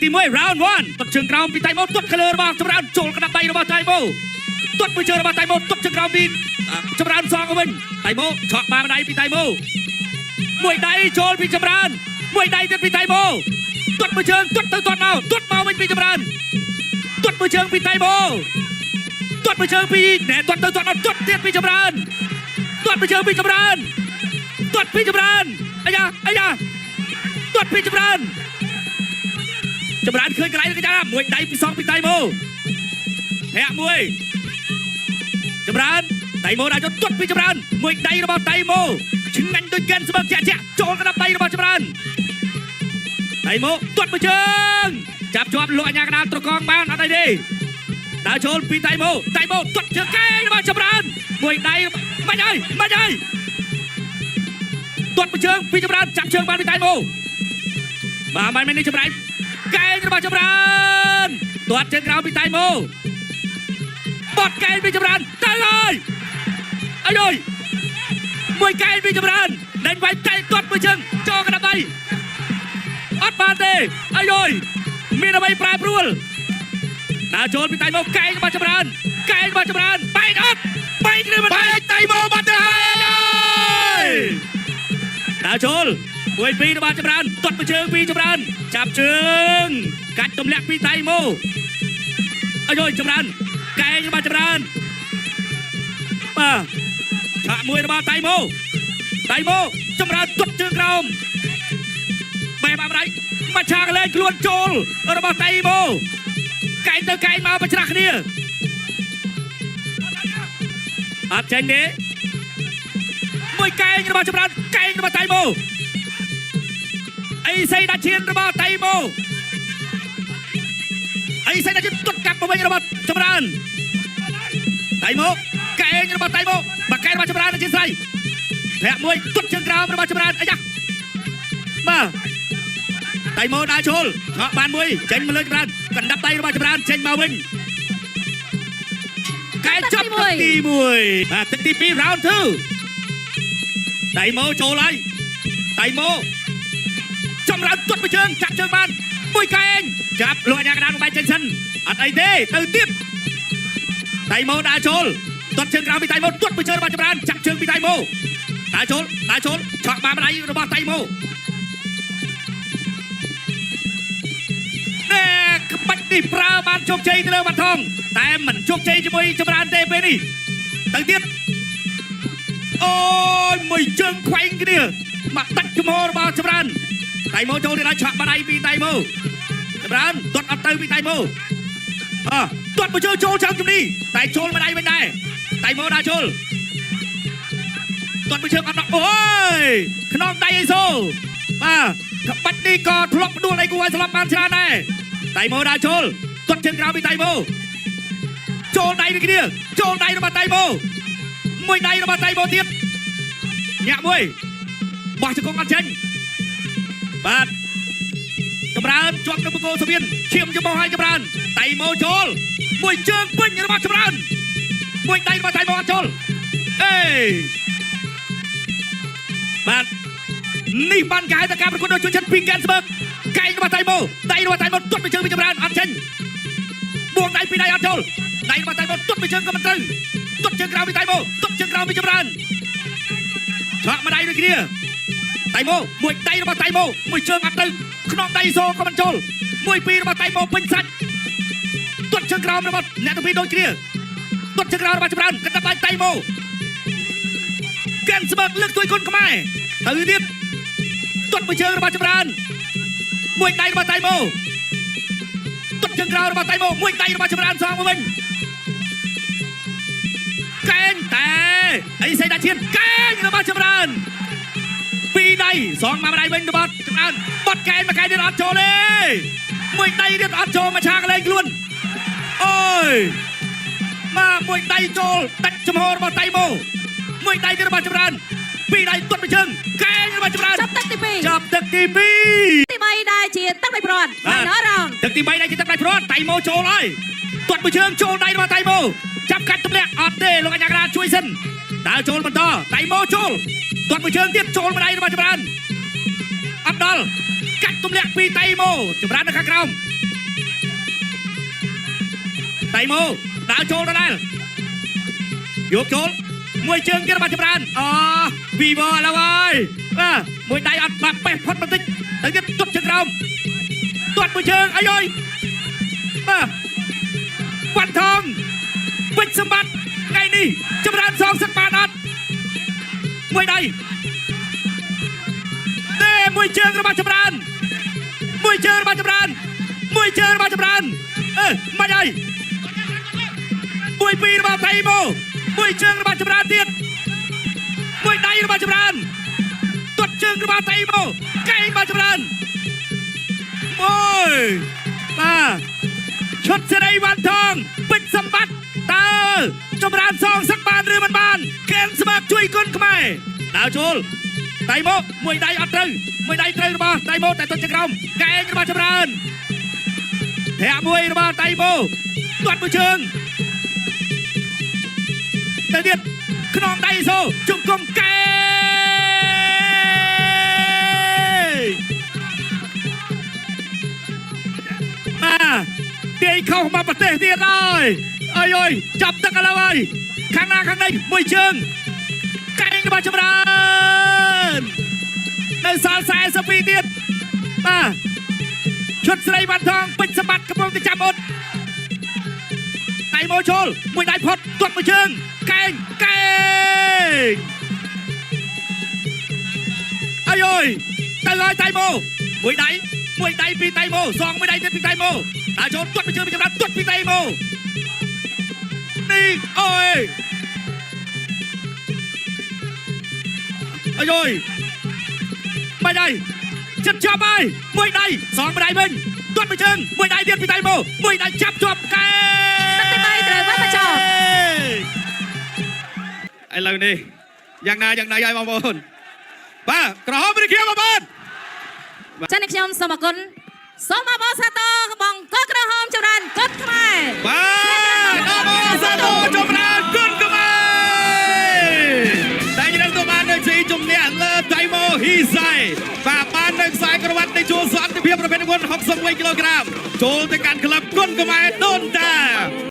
ទី1 round 1ទាត់ជើងក្រោមពីតៃម៉ូទាត់ក្លើរបស់ចម្រើនចូលក្តាប់ដៃរបស់តៃម៉ូទាត់មួយជើងរបស់តៃម៉ូទាត់ជើងក្រោមពីចម្រើនសងវិញតៃម៉ូឆក់បានដៃពីតៃម៉ូមួយដៃចូលពីចម្រើនមួយដៃទៀតពីតៃម៉ូទាត់មួយជើងទាត់ទៅទាត់មកទាត់មកវិញពីចម្រើនទាត់មួយជើងពីតៃម៉ូទាត់មួយជើងពីណែទាត់ទៅទាត់មកទាត់ទៀតពីចម្រើនទាត់មួយជើងពីចម្រើនទាត់ពីចម្រើនអាយ៉ាអាយ៉ាទាត់ពីចម្រើន ចម្រើនឃើញកន្លែងនេះចាមួយដៃពីសងពីតៃម៉ូធាក់មួយចម្រើនតៃម៉ូដាក់យកទាត់ពីចម្រើនមួយដៃរបស់តៃម៉ូឆ្ងាញ់ដូចកែនស្មើជាក់ជាក់ចូលកណ្ដាប់ដៃរបស់ចម្រើនតៃម៉ូទាត់មួយជើងចាប់ជាប់លោកអញ្ញាកដាលត្រកងបានអត់អីទេដើរចូលពីតៃម៉ូតៃម៉ូទាត់ជើងកែងរបស់ចម្រើនមួយដៃមិនហើយមិនហើយទាត់មួយជើងពីចម្រើនចាប់ជើងបានពីតៃម៉ូបាទមិនមែននេះចម្រើនកែងរបស់ចម្រើនទាត់ជើងក្រោមពីតៃម៉ូបត់កែងពីចម្រើនទៅហើយអាយយមួយកែងពីចម្រើនដេញវាយតែទាត់មួយជើងចូលកណ្ដាប់ដៃអត់បានទេអាយយមានអ្វីប្រែប្រួលដើរចូលពីតៃម៉ូកែងរបស់ចម្រើនកែងរបស់ចម្រើនបែកអត់បែកឬមិន បែកតៃម៉ូបាត់ទៅហើយ ដើរចូលមួយពីររបស់ចម្រើនទាត់មួយជើងពីចម្រើនចាប់ជើងកាច់ទម្លាក់ពីតៃម៉ូអាយយចម្រើនកែងរបស់ចម្រើនបាទឆាក់មួយរបស់តៃម៉ូតៃម៉ូចម្រើនទាត់ជើងក្រោមបែបអាប់រៃមកឆាកលែងខ្លួនចូលរបស់តៃម៉ូកែងទៅកែងមកប្រច្រាស់គ្នាអត់ចេញទេមួយកែងរបស់ចម្រើនកែងរបស់តៃម៉ូអីសីដាឈៀនរបស់តៃម៉ូអីសីដាឈៀនទាត់កាប់មកវិញរបស់ចម្រើនតៃម៉ូកែងរបស់តៃម៉ូបាកែងរបស់ចម្រើនអធិស្ឋានធាក់មួយទាត់ជើងក្រោមរបស់ចម្រើនអាយ៉ាបាទតៃម៉ូដើរចូលឆក់បានមួយចេញមកលើចម្រើនកណ្ដាប់ដៃរបស់ចម្រើនចេញមកវិញកែចប់ទឹកទី1បាទទឹកទី2 round 2តៃម៉ូចូលហើយតៃម៉ូចម្រើនទាត់មួយជើងចាប់ជើងបានមួយកែងចាប់លោកអាញាកណ្ដាលមកបែកចេញសិនអត់អីទេទៅទៀតតៃម៉ូដើរចូលទាត់ជើងក្រោមពីតៃម៉ូទាត់មួយជើងរបស់ចម្រើនចាប់ជើងពីតៃម៉ូដើរចូលដើរចូលឆក់បានម្ដាយរបស់តៃម៉ូណែក្បាច់នេះប្រើបានជោគជ័យទៅលើបាត់ថងតែមិនជោគជ័យជាមួយចម្រើនទេពេលនេះទៅទៀតអូយមួយជើងខ្វែងគ្នាមកដាច់ជំហររបស់ចម្រើនតៃម៉ូចូលទៀតហើយឆក់បាត់ដៃពីតៃម៉ូចម្រើនទាត់អត់ទៅពីតៃម៉ូអើទាត់មួយជើងចូលចាំជំនីតែចូលម្ដាយវិញដែរតៃម៉ូដើរចូលទាត់មួយជើងអត់ដល់អូយខ្នងដៃអេសូបាទក្បាច់នេះក៏ធ្លាប់ផ្ដួលដៃគូឲ្យស្លាប់បានច្រើនដែរតៃម៉ូដើរចូលទាត់ជើងក្រោមពីតៃម៉ូចូលដៃដូចគ្នាចូលដៃរបស់តៃម៉ូមួយដៃរបស់តៃម៉ូទៀតញាក់មួយបោះជង្គង់អត់ចេញបាទចម្រើនជាប់នឹងបង្គោលសវៀនឈាមចំមកឲ្យចម្រើនតៃម៉ូចូលមួយជើងពេញរបស់ចម្រើនមួយដៃរបស់តៃម៉ូអត់ចូលអេបាទនេះបានគេហៅថាការប្រកួតដ៏ជួយចិត្តពីកែនស្បើកកែងរបស់តៃម៉ូដៃរបស់តៃម៉ូទាត់មួយជើងពីចម្រើនអត់ចេញបួងដៃពីរដៃអត់ចូលដៃរបស់តៃម៉ូទាត់មួយជើងក៏មិនត្រូវទាត់ជើងក្រោមពីតៃម៉ូទាត់ជើងក្រោមពីចម្រើនឆក់ម្ដាយដូចគ្នាតៃម៉ូមួយដៃរបស់តៃម៉ូមួយជើងអត់ទៅខ្នងដៃសូក៏មិនចូលមួយពីររបស់តៃម៉ូពេញសាច់ទាត់ជើងក្រោមរបស់អ្នកទាំងពីរដូចគ្នាទាត់ជើងក្រោមរបស់ចម្រើនកណ្ដាប់ដៃតៃម៉ូកែនស្បើកលើកទួយគុនខ្មែរទៅទៀតទាត់មួយជើងរបស់ចម្រើនមួយដៃរបស់តៃម៉ូទាត់ជើងក្រោមរបស់តៃម៉ូមួយដៃរបស់ចម្រើនសងមកវិញកែងតែអីសៃដាឈៀនកែងរបស់ចម្រើនពីរដៃសងមកម្ដៃវិញរបស់ចម្រើនបត់កែងមកកែងទៀតអត់ចូលទេមួយដៃទៀតអត់ចូលមកឆាកលែងខ្លួនអូយមកមួយដៃចូលដាច់ចំហរបស់តៃម៉ូមួយដៃទៀតរបស់ចម្រើនពីរដៃទាត់មួយជើងកែងរបស់ចម្រើន ចាប់ទឹកទី2 ចាប់ទឹកទី2 ទី3ដែលជាទឹកដៃព្រាត់ បាទ ណរោន ទឹកទី3ដែលជាទឹកដៃព្រាត់តៃម៉ូចូលហើយទាត់មួយជើងចូលដៃរបស់តៃម៉ូចាប់កាត់ទម្លាក់អត់ទេលោកអញ្ញាកដាជួយសិនដើរចូលបន្តតៃម៉ូចូលទាត់មួយជើងទៀតចូលម្ដាយរបស់ចម្រើនអត់ដល់ កាច់ទម្លាក់ពីតៃម៉ូចម្រើននៅខាងក្រោមតៃម៉ូដើរចូលដដែលយកចូលមួយជើងទៀតរបស់ចម្រើនអូវីវឥឡូវហើយបាទមួយដៃអត់បាក់បេះផុតបន្តិចទៅទៀតទត់ជើងក្រោមទាត់មួយជើងអាយយបាទវ៉ាន់ថងពេជ្រសម្បត្តិថ្ងៃនេះចម្រើនសងសឹកបានអត់មួយដៃទេមួយជើងរបស់ចម្រើនមួយជើងរបស់ចម្រើនមួយជើងរបស់ចម្រើនអឺមិនហើយមួយពីររបស់ថៃម៉ូមួយជើងរបស់ចម្រើនទៀតមួយដៃរបស់ចម្រើនទាត់ជើងរបស់ថៃម៉ូកែងរបស់ចម្រើនមួយបាទឈុតសេរីវ៉ាន់ថងពេជ្រសម្បត្តិតើចម្រើនសងសឹកបានឬមិនបានគែនស្មាក់ជួយគុណខ្មែរដើរចូលដៃមកមួយដៃអត់ត្រូវមួយដៃត្រូវរបស់ដៃមកតែទាត់ជើងក្រោមកែងរបស់ចម្រើនធាក់មួយរបស់ដៃមកទាត់មួយជើងទៅទៀតខ្នងដៃសូជង្គង់កែងបាទទាយខុសមកប្រទេសទៀតហើយអើយអើយចាប់ទឹកឥឡូវហើយខាងណាខាងនេះមួយជើងកែងរបស់ចម្រើននៅសល់42ទៀតបាទឈុតស្រីវ៉ាន់ថងពេជ្រសម្បត្តិកំពុងតែចាំអត់ដៃមកចូលមួយដៃផុតទាត់មួយជើងកែងកែងអាយអើយទៅហើយដៃមកមួយដៃមួយដៃពីដៃមកសងមួយដៃទៀតពីដៃមកដើរចូលទាត់មួយជើងពីចម្រើនទាត់ពីដៃមកនេះអូយអាយអើយមិនហើយចិត្តជាប់ហើយមួយដៃសងមួយដៃវិញទាត់មួយជើងមួយដៃទៀតពីដៃមកមួយដៃចាប់ជាប់កែ ទឹកទី3ត្រូវបានបញ្ចប់ ឥឡូវនេះយ៉ាងណាយ៉ាងណាហើយបងប្អូនបាទក្រហមរីខៀវបងប្អូន ចា៎នេះខ្ញុំសូមអរគុណសូមអបអរសាទរបងកក្រហមចម្រើនគុណខ្មែរ បាទអបអរសាទរចម្រើនគុណខ្មែរតែយ៉ាងទៅបាននៅជ័យជំនះលើតៃម៉ូហ៊ីសៃបាទបាននៅខ្សែក្រវ៉ាត់នៃជួរសន្តិភាពប្រភេទធ្ងន់61គីឡូក្រាមចូលទៅកាន់ក្លឹបគុណខ្មែរដូនតា។